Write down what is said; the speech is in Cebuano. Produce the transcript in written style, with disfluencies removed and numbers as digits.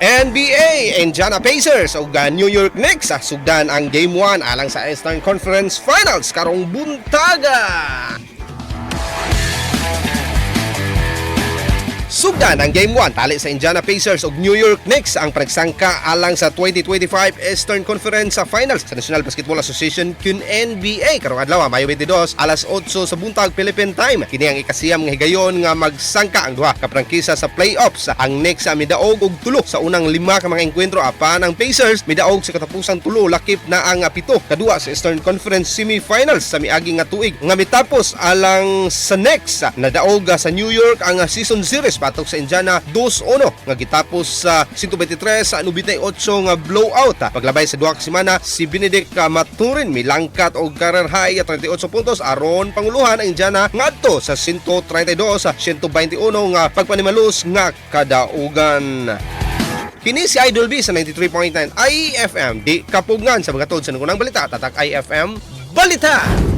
NBA, Indiana Pacers ug New York Knicks sugdan ang Game 1 alang sa Eastern Conference Finals karong buntaga. Sugdan ang Game 1 tali sa Indiana Pacers ug New York Knicks ang panagsangka alang sa 2025 Eastern Conference sa Finals sa National Basketball Association kun NBA karong adlaw, Mayo 22, alas 8 sa buntag Philippine time. Kini ang ikasiyam nga higayon nga magsangka ang duha ka prangkisa sa playoffs. Ang Knicks midaog og 3 sa unang lima ka mga engkwentro, apan ang Pacers midaog sa katapusang 3, lakip na ang 7 kadua sa Eastern Conference Semifinals sa miagi nga tuig nga mitapos alang sa Knicks. Nadaog sa New York ang season series batok sa Indiana 2-1 nga gitapos sa 123-98 nga blowout. Paglabay sa 2 ka semana, si Bennedict Mathurin milangkat og career high 38 puntos aron panguluhan ang Indiana ngadto sa 132-121 nga pagpanimalus nga kadaugan. Kini si Idol B sa 93.9 IFM. Di kapugngan sa mga sa nungunang balita. Tatak IFM Balita!